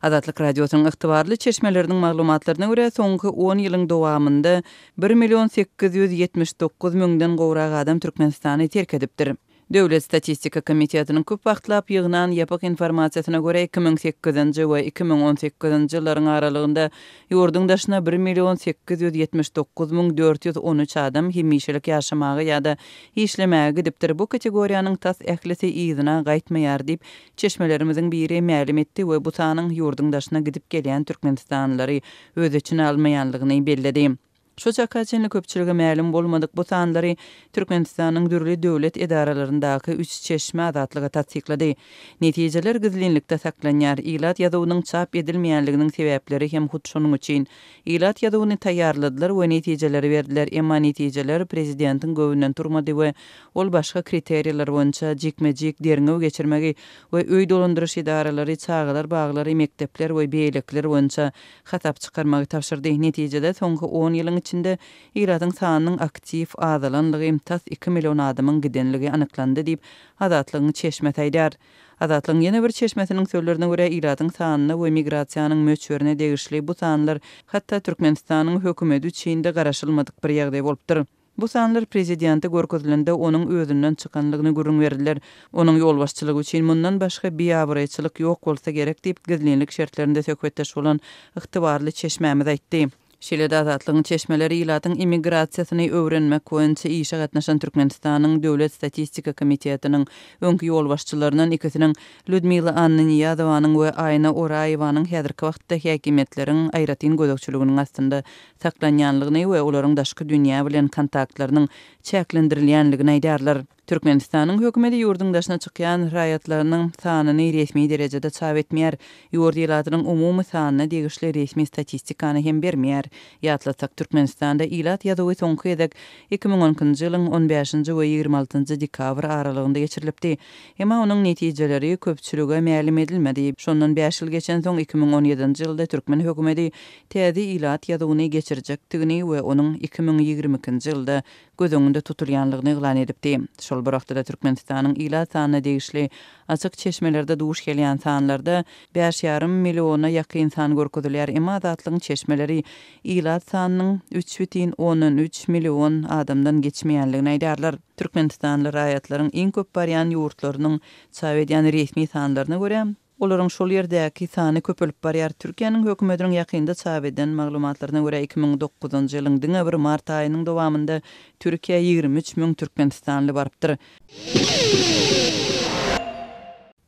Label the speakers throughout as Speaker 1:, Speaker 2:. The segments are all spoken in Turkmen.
Speaker 1: Azatlyk Radiosynyň ygtybarly çeşmeleriniň maglumatlaryna görä, soňky on ýylyň dowamynda bir million 879 müňden gowrak adam Türkmenistany terk edipdir. Döwlet statistika komitetiniň köp wagtlap ýygnan ýapyk informasiýasyna görä, 2008-nji we 2018-nji ýyllaryň aralygynda ýurduň daşyna bir million 879 müň 413 adam hemişelik ýaşamaga ýa-da işlemäge gidipdir. Bu kategoriýanyň tas ählisi yzyna gaýtmaýar diýip, çeşmelerimiziň biri mälim etdi we bu sanyň ýurduň daşyna gidip gelýän türkmenistanlylary öz içine almaýanlygyny belledi. Şu çaka çenli köpçülige mälim bolmadyk bu sanlary Türkmenistanyň dürli döwlet edaralaryndaky üç çeşme Azatlyga tassyklady. Netijeler gizlinlikde saklanýar, ilat ýazuwynyň çap edilmeýänliginiň sebäpleri hem hut şonuň üçin. Ilat ýazuwyny taýýarladylar we netijeleri berdiler, emma netijeler prezidentiň göwnünden turmady we ol başga kriteriýalar boýunça jikme-jik derňew geçirmegi we öý dolandyryş edaralary, çagalar baglary, mekdepler we beýlekiler boýunça hasap çykarmagy tabşyrdy. Netijede, soňky on ýylyň içinde ilatyň sanynyň aktiw azalanlygy, tas iki million adamyň gidenligi anyklandy diýip, Azatlygyň çeşmesi aýdýar. Azatlygyň ýene bir çeşmesiniň sözlerine görä, ilatyň sanyna we migrasiýanyň möçberine degişli bu sanlar hatda Türkmenistanyň hökümeti üçin-de garaşylmadyk bir ýagdaý bolupdyr. Bu sanlar prezidente görkezilende onuň özünden çykanlygyny gürrüň berdiler. Onuň ýolbaşçylygy üçin mundan başga biabraýçylyk ýok bolsa gerek diýip, gizlinlik şertlerinde söhbetdeş bolan ygtybarly çeşmämiz aýtdy. Şeýle-de Azatlygyň çeşmeleri ilatyň immigrasiýasyny öwrenmek boýunça işe gatnaşan Türkmenistanyň Döwlet statistika komitetiniň öňki ýolbaşçylaryndan ikisiniň Lýudmila Annanyýazowanyň we Aýna Oraýewanyň häzirki wagtda häkimiýetleriň aýratyn gözegçiliginiň astynda saklanýanlygyny we olaryň daşky dünýä bilen kontaktlarynyň çäklendirilýänligini aýdýarlar. Türkmenistanyň hökümeti ýurduň daşyna çykýan raýatlarynyň sanyny resmi derejede çap etmeýär, ýurt ilatynyň umumy sanyna degişli resmi statistikany hem bermeýär. Ýatlatsak, Türkmenistanda ilat ýazuwy soňky gezek 2012-nji ýylyň on bäşinji we 26-njy dekabr aralygynda geçirilipdi. Emma onuň netijeleri köpçülige mälim edilmedi. Şondan bäş ýyl geçensoň, 2017-nji ýylda türkmen hökümeti täze ilat ýazuwyny geçirjekdigini we onuň 2022-nji ýylda göz öňünde tutulýanlygyny yglan edipdi. Şol bir wagtda-da Türkmenistanyň ilat sanyna degişli açyk çeşmelerde duş gelýän sanlarda bäş ýarym milliona ýakyn san görkezilýär, emma Azatlygyň çeşmeleri ilat sanynyň üç bütin ondan üç million adamdan geçmeýänligini aýdýarlar. Türkmenistanly raýatlaryň iň köp barýan ýurtlarynyň çap edýän resmi sanlaryna görä, Olaryň şol ýerdäki sany köpelip barýar. Türkiýäniň hökümetiniň ýakynda çap eden maglumatlaryna görä, 2009-njy ýylyň diňe bir mart aýynyň dowamynda Türkiýä 23 müň türkmenistanly barypdyr.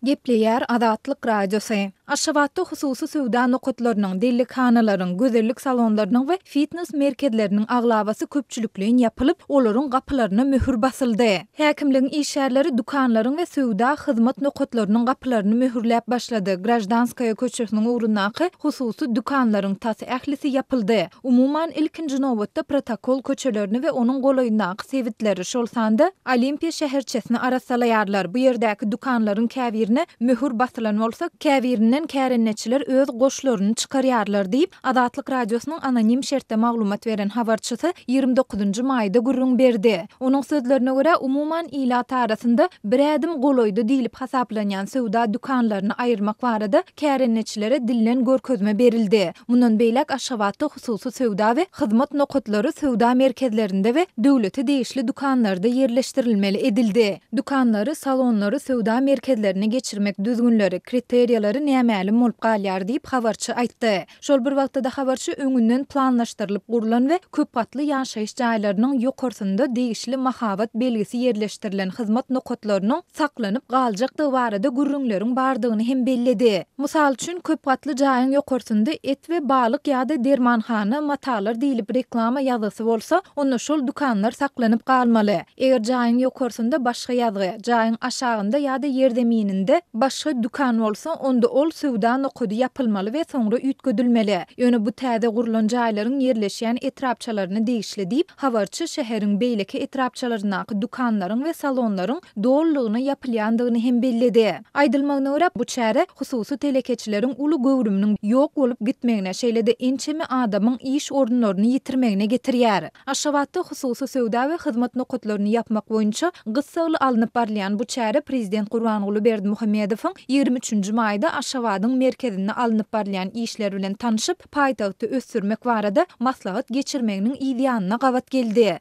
Speaker 2: Gepleýär Azatlyk Radiosy. Aşgabatda hususy söwda nokatlarynyň, dellekhanalaryň, gözellik salonlarynyň we fitnes merkezleriniň aglabasy köpçülikleýin ýapylyp, olaryň gapylaryna möhür basyldy. Häkimligiň işgärleri dükanlaryň we söwda hyzmat nokatlarynyň gapylaryny möhürläp başlady, Graždanskaýa köçesiniň ugrundaky hususy dükanlaryň tas ählisi ýapyldy. Umuman, ilkinji nobatda protokol köçelerini we onuň golaýyndaky sebitleri, şol sanda Olimpiýa şäherçesini arassalaýarlar. Bu ýerdäki dükanlaryň käbirine möhür basylan bolsa, käbirinden kärendeçiler öz goşlaryny çykarýarlar diýip, Azatlyk Radiosynyň anonim şertde maglumat beren habarçysy 29-njy maýda gürrüň berdi. Onuň sözlerine görä, umuman, ilat arasynda bir ädim golaýda diýlip hasaplanýan söwda dükanlaryny aýyrmak barada kärendeçilere dilden görkezme berildi. Mundan beýläk Aşgabatda hususy söwda we hyzmat nokatlary söwda merkezlerinde we döwlete degişli dükanlarda ýerleşdirilmeli edildi. Dükanlary, salonlary söwda merkezlerine geçirmek düzgünleri, kriteriýalary nämälim bolup galýar diýip, habarçy aýtdy. Şol bir wagtda-da habarçy öňünden planlaşdyrylyp gurlan we köp gatly ýaşaýyş jaýlarynyň ýokarsynda degişli mahabat belgisi ýerleşdirilen hyzmat nokatlarynyň saklanyp galjakdygy barada gürrüňleriň bardygyny hem belledi. Mysal üçin, köp gatly jaýyň ýokarsynda et we balyk ýa-da dermanhana, matalar diýlip reklama ýazgysy bolsa, onda şol dükanlar saklanyp galmaly. Eger jaýyň ýokarsynda başga ýazgy, jaýyň aşagynda ýa-da ýerzemininde başga dükan bolsa, onda ol söwda nokady ýapylmaly we soňra üýtgedilmeli. Ýöne bu täze gurlan jaýlaryň ýerleşýän etrapçalaryna degişli diýip, habarçy şäheriň beýleki etrapçalaryndaky dükanlaryň we salonlaryň dolulygyna ýapylýandygyny hem belledi. Aýdylmagyna görä, bu çäre hususy telekeçileriň uly göwrüminiň ýok bolup gitmegine, şeýle-de ençeme adamyň iş orunlaryny ýitirmegine getirýär. Aşgabatda hususy söwda we hyzmat nokatlaryny ýapmak boýunça gyssagly alnyp barylýan bu çäre prezident Gurbanguly Berdimuhamedowyň 23 nji maýda Aşgabatda. Aşgabadyň merkezinde alnyp barylýan işler bilen tanşyp, paýtagty ösdürmek barada maslahat geçirmeginiň yzýanyna gabat geldi.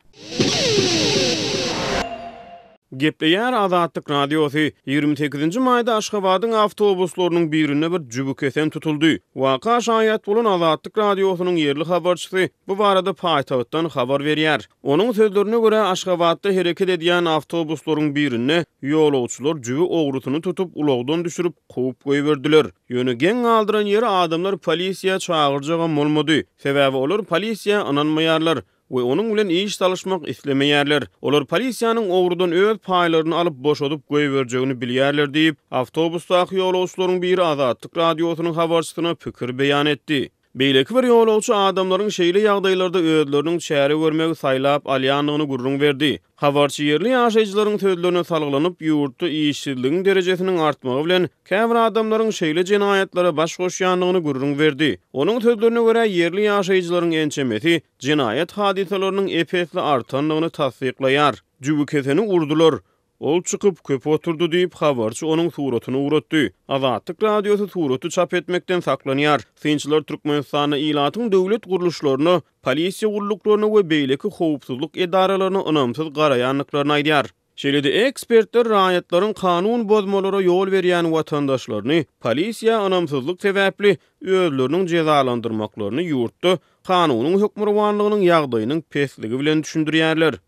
Speaker 3: Gepleýär Azatlyk Radiosy, 28-nji maýda Aşgabadyň awtobuslarynyň birinde bir jübükesen tutuldy. Waka şaýat bolan Azatlyk Radiosynyň ýerli habarçysy bu barada paýtagtdan habar berýär. Onuň sözlerine görä, Aşgabatda hereket edýän awtobuslaryň birinde ýolagçylar jübi ogrusyny tutup, ulagdan düşürip, kowup goýberdiler. Ýöne geň galdyran ýeri adamlar polisiýa çagyrjagam bolmady. Sebäbi olar polisiýa ynanmaýarlar. We onuň bilen iş salyşmak islemeýärler. Olar polisiýanyň ogrudan öz paýlaryny alyp, boşadyp goýberjegini bilýärler diýip, awtobusdaky ýolagçylaryň biri Azatlyk Radiosynyň habarçysyna pikir beýan etdi. Beýleki bir ýolagçy adamlaryň şeýle ýagdaýlarda özleriniň çäre görmegi saýlap alýandygyny gürrüň berdi. Habarçy ýerli ýaşaýjylaryň sözlerine salgylanyp, ýurtda işsizligiň derejesiniň artmagy bilen, käbir adamlaryň şeýle jenaýatlara baş goşýandygyny gürrüň berdi. Onuň sözlerine görä, ýerli ýaşaýjylaryň ençemesi jenaýat hadysalarynyň ep-esli artandygyny tassyklaýar. Jübükeseni urdular. Ol çykyp, köp oturdy diýip, habarçy onuň suratyny ugratdy. Azatlyk Radiosy suraty çap etmekden saklanýar. Synçylar Türkmenistanda ilatyň döwlet gurluşlaryna polisiýa gulluklaryna we beýleki howpsuzlyk edaralaryna ynamsyz garaýandyklaryny aýdýar. Şeýle-de ekspertler raýatlaryň kanun bozmalara ýol berýän watandaşlaryny polisiýa ynamsyzlyk sebäpli özleriniň jezalandyrmaklaryny ýurtda kanunyň hökmürowanlygynyň ýagdaýynyň pesligi bilen düşündirýärler.